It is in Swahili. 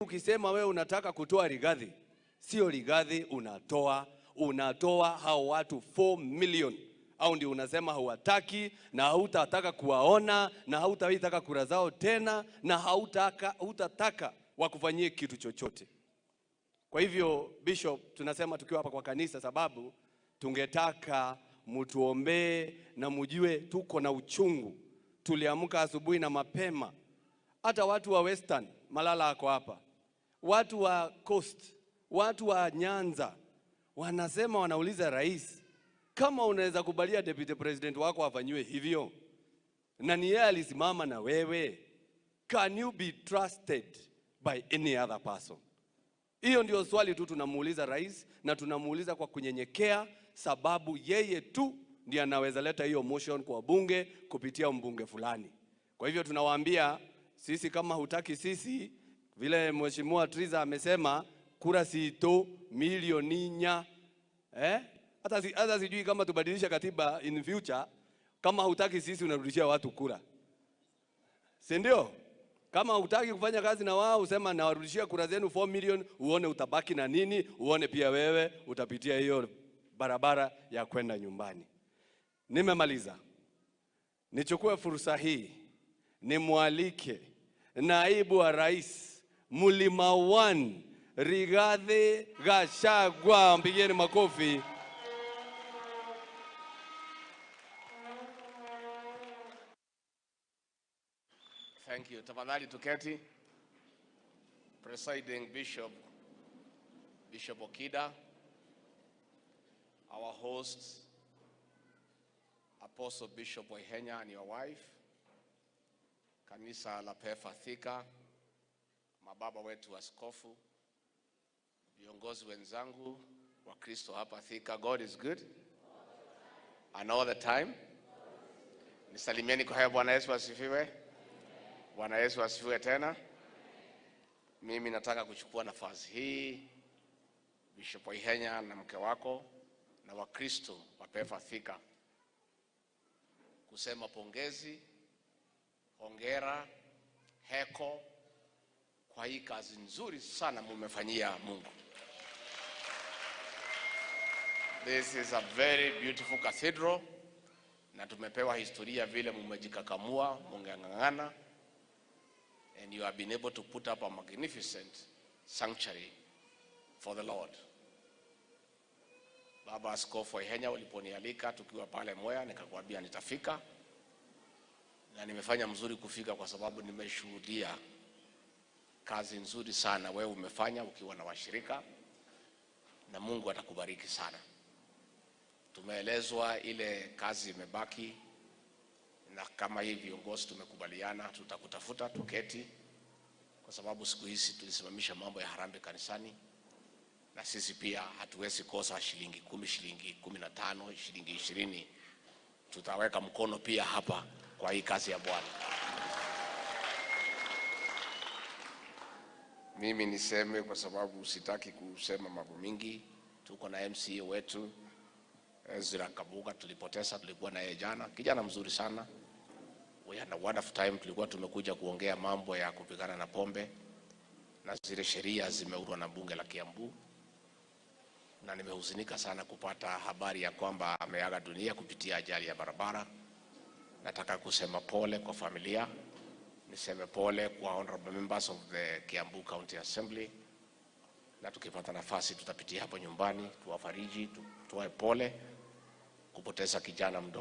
Ukisema wewe unataka kutoa Rigathi, sio Rigathi unatoa, unatoa hao watu 4 million. Au ndio unasema hauwataki na hautataka kuwaona na hautawitaka kura zao tena na hautataka wakufanyie kitu chochote. Kwa hivyo Bishop, tunasema tukiwa hapa kwa kanisa, sababu tungetaka mutuombee na mujue tuko na uchungu. Tuliamka asubuhi na mapema, hata watu wa Western, Malala ako hapa, watu wa Coast, watu wa Nyanza wanasema, wanauliza rais, kama unaweza kubalia deputy president wako afanyiwe hivyo, na ni yeye alisimama na wewe, can you be trusted by any other person? Hiyo ndio swali tu tunamuuliza rais, na tunamuuliza kwa kunyenyekea, sababu yeye tu ndiye anaweza leta hiyo motion kwa bunge kupitia mbunge fulani. Kwa hivyo tunawaambia sisi, kama hutaki sisi, vile Mheshimiwa Triza amesema, kura sito milioni nya. Hata sijui kama tubadilisha katiba in future, kama hutaki sisi unarudishia watu kura. Si ndio? Kama hutaki kufanya kazi na wao, usema nawarudishia kura zenu 4 million, uone utabaki na nini, uone pia wewe utapitia hiyo barabara ya kwenda nyumbani. Nimemaliza. Nichukue fursa hii nimwalike naibu wa rais Mlima 1 Rigathi Gachagua. Mpigieni makofi. Thank you. Tafadhali tuketi. Presiding Bishop, Bishop Okida, our host, Apostle Bishop Waihenya and your wife, Kanisa la Pefa Thika, mababa wetu askofu, viongozi wenzangu wa Kristo hapa Thika. God is good and all the time. Nisalimieni kwa haya. Bwana Yesu asifiwe. Bwana Yesu asifiwe tena. Mimi nataka kuchukua nafasi hii, Bishop Waihenya na mke wako na Wakristo wa Pefa Thika, kusema pongezi, hongera, heko kwa hii kazi nzuri sana mumefanyia Mungu. This is a very beautiful cathedral, na tumepewa historia vile mumejikakamua, mungeng'ang'ana, and you have been able to put up a magnificent sanctuary for the Lord. Baba Askofu Waihenya, uliponialika tukiwa pale Mwea, nikakwambia nitafika, na nimefanya mzuri kufika kwa sababu nimeshuhudia kazi nzuri sana wewe umefanya ukiwa na washirika, na Mungu atakubariki sana. Tumeelezwa ile kazi imebaki, na kama hii viongozi tumekubaliana tutakutafuta tuketi, kwa sababu siku hizi tulisimamisha mambo ya harambee kanisani, na sisi pia hatuwezi kosa shilingi 10, shilingi 15, shilingi 20. Tutaweka mkono pia hapa kwa hii kazi ya Bwana. Mimi niseme kwa sababu sitaki kusema mambo mingi. Tuko na MCA wetu Ezra Kabuga, tulipoteza, tulikuwa na yeye jana, kijana mzuri sana. We had a wonderful time. Tulikuwa tumekuja kuongea mambo ya kupigana na pombe na zile sheria zimeundwa na bunge la Kiambu, na nimehuzunika sana kupata habari ya kwamba ameaga dunia kupitia ajali ya barabara. Nataka kusema pole kwa familia, niseme pole kwa honorable members of the Kiambu County Assembly, na tukipata nafasi tutapitia hapo nyumbani tuwafariji, tutoe pole kupoteza kijana mdogo.